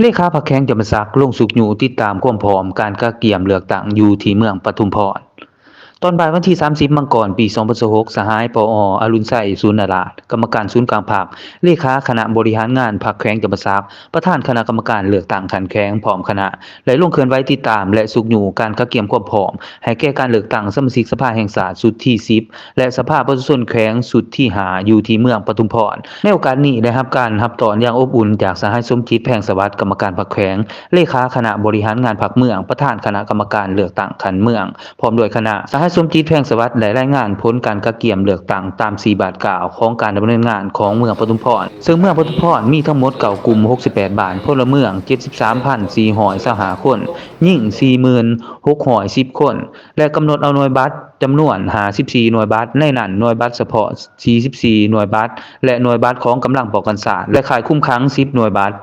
ເລຂາພັກແຂວງຈຳປາສັກ ລົງຊຸກຍູ້ຕິດຕາມຄວາມພ້ອມການກະກຽມເລືອກຕັ້ງຢູ່ທີ່ເມືອງປະທຸມພອນ. ຕອນບ່າຍວັນທີສາມສິບ ມັງກອນ ປີສອງພັນຊາວຫົກ ສະຫາຍ ປອ ອະລຸນໄຊ ສູນນາລາດ ກຳມະການສູນກາງພັກ, ເລຂາຄະນະບໍລິຫານງານພັກແຂວງຈຳປາສັກ, ປະທານຄະນະກຳມະການເລືອກຕັ້ງຂັ້ນແຂວງ ພ້ອມຄະນະ ໄດ້ລົງເຄື່ອນໄຫວຕິດຕາມ ແລະ ຊຸກຍູ້ການກະກຽມຄວາມພ້ອມ ໃຫ້ແກ່ການເລືອກຕັ້ງສະມາຊິກສະພາແຫ່ງຊາດຊຸດທີສິບ ແລະ ສະພາປະຊາຊົນແຂວງຊຸດທີຫ້າ ຢູ່ທີ່ເມືອງປະທຸມພອນ. ໃນໂອກາດນີ້ ໄດ້ຮັບການຮັບຕ້ອນຢ່າງອົບອຸ່ນຈາກສະຫາຍ ສົມຈິດ ແພງສະຫວັດ ກຳມະການພັກແຂວງ, ເລຂາຄະນະບໍລິຫານງານພັກເມືອງ, ປະທານຄະນະກຳມະການເລືອກຕັ້ງຂັ້ນເມືອງ ພ້ອມດ້ວຍຄະນະ. ສະຫາຍ ສົມຈິດ ແພງສະຫວັດ ໄດ້ລາຍງານຜົນການກະກຽມເລືອກຕັ້ງຕາມສີ່ບາດກ້າວຂອງການດຳເນີນງານຂອງເມືອງປະທຸມພອນ, ເຊິ່ງເມືອງປະທຸມພອນມີທັງໝົດເກົ້າກຸ່ມ ຫົກສິບແປດບ້ານ, ພົນລະເມືອງເຈັດສິບສາມພັນສີ່ຮ້ອຍຊາວຫ້າຄົນ, ຍິງສີ່ໝື່ນຫົກຮ້ອຍສິບຄົນ ແລະ ກຳນົດເອົາໜ່ວຍບັດຈຳນວນຫ້າສິບສີ່ໜ່ວຍບັດ, ໃນນັ້ນໜ່ວຍບັດສະເພາະສີ່ສິບສີ່ໜ່ວຍບັດ ແລະ ໜ່ວຍບັດຂອງກຳລັງປ້ອງກັນຊາດ ແລະ ຄ້າຍຄຸມຂັງສິບໜ່ວຍບັດ.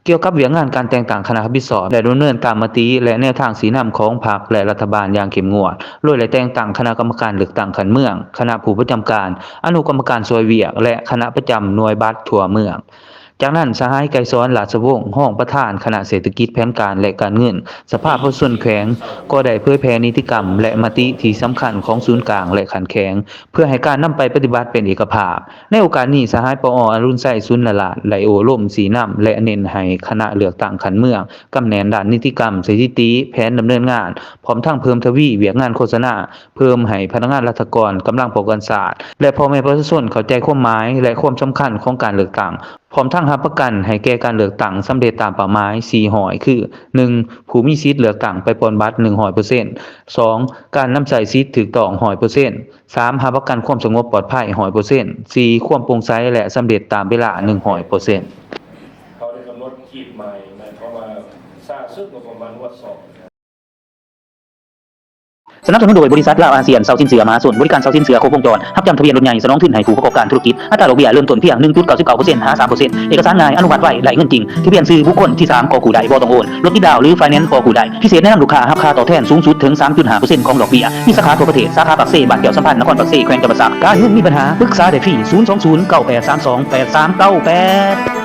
ກ່ຽວກັບວຽກງານການແຕ່ງຕັ້ງຄະນະຮັບຜິດຊອບ ໄດ້ດຳເນີນຕາມມະຕິ ແລະ ແນວທາງຊີ້ນຳຂອງພັກ ແລະ ລັດຖະບານຢ່າງເຂັ້ມງວດ, ໂດຍໄດ້ແຕ່ງຕັ້ງຄະນະກຳມະການເລືອກຕັ້ງຂັ້ນເມືອງ, ຄະນະຜູ້ປະຈຳການ, ອະນຸກຳມະການຊ່ວຍວຽກ ແລະ ຄະນະປະຈຳໜ່ວຍບັດທົ່ວເມືອງ. ຈາກນັ້ນ ສະຫາຍ ໄກສອນ ລາດຊະວົງ ຮອງປະທານຄະນະເສດຖະກິດ, ແຜນການ ແລະ ການເງິນ ສະພາປະຊາຊົນແຂວງ ກໍໄດ້ເຜີຍແຜ່ນິຕິກຳ ແລະ ມະຕິທີ່ສຳຄັນຂອງສູນກາງ ແລະ ຂັ້ນແຂວງ ເພື່ອໃຫ້ການນຳໄປປະຕິບັດເປັນເອກະພາບ. ໃນໂອກາດນີ້ ສະຫາຍ ປອ ອະລຸນໄຊ ສູນນາລາດ ໄດ້ໂອ້ລົມຊີ້ນຳ ແລະ ເນັ້ນໃຫ້ຄະນະເລືອກຕັ້ງຂັ້ນເມືອງ ກຳແໜ້ນດ້ານນິຕິກຳ, ສະຖິຕິ, ແຜນດຳເນີນງານ, ພ້ອມທັງເພີ່ມທະວີວຽກງານໂຄສະນາ, ເພີ່ມໃຫ້ພະນັກງານລັດຖະກອນ, ກຳລັງປ້ອງກັນຊາດ ແລະ ພໍ່ແມ່ປະຊາຊົນເຂົ້າໃຈຄວາມໝາຍ ແລະ ຄວາມສຳຄັນຂອງການເລືອກຕັ້ງ, ພ້ອມທັງຮັບປະກັນໃຫ້ແກ່ການເລືອກຕັ້ງສຳເລັດຕາມເປົ້າໝາຍສີ່ຮ້ອຍ ຄື ໜຶ່ງ ຜູ້ມີສິດເລືອກຕັ້ງໄປປ່ອນບັດໜຶ່ງຮ້ອຍເປີເຊັນ, ສອງ ການນຳໃຊ້ສິດຖືກຕ້ອງຮ້ອຍເປີເຊັນ, ສາມ ຮັບປະກັນຄວາມສະຫງົບປອດໄພຮ້ອຍເປີເຊັນ, ສີ່ ຄວາມໂປ່ງໃສ ແລະ ສຳເລັດຕາມເວລາໜຶ່ງຮ້ອຍເປີເຊັນ. ເຂົາໄດ້ກຳນົດຂີດໝາຍ ໝາຍຄວາມວ່າຊ້າສຸດກໍປະມານງວດສອງ. ສະໜັບສະໜູນໂດຍ ບໍລິສັດລາວອາຊຽນເຊົ່າສິນເຊື່ອມະຫາຊົນ ບໍລິການເຊົ່າສິນເຊື່ອຄົບວົງຈອນ ຮັບຈຳທະບຽນລົດໃຫຍ່ ສະໜອງທຶນໃຫ້ຜູ້ປະກອບການທຸລະກິດ ອັດຕາດອກເບ້ຍເລີ່ມຕົ້ນພຽງໜຶ່ງຈຸດເກົ້າເກົ້າເປີເຊັນ ຫາ ສາມເປີເຊັນ ເອກະສານງ່າຍ ອະນຸມັດໄວ ໄດ້ເງິນຈິງ ທະບຽນຊື່ບຸກຄົນທີສາມກໍກູ້ໄດ້ ບໍ່ຕ້ອງໂອນ ລົດຕິດດາວ ຫຼື ໄຟແນນສ໌ກໍກູ້ໄດ້ ພິເສດແນະນຳລູກຄ້າຮັບຄ່າຕອບແທນສູງສຸດເຖິງສາມຈຸດຫ້າເປີເຊັນຂອງດອກເບ້ຍ ມີສາຂາທົ່ວປະເທດ ສາຂາປາກເຊ ບ້ານແກ້ວສຳພັນ ນະຄອນປາກເຊ ແຂວງຈຳປາສັກ ການເງິນມີບັນຫາ ປຶກສາໄດ້ຟຣີ ສູນສອງສູນ ເກົ້າແປດສາມສອງ ແປດສາມເກົ້າແປດ.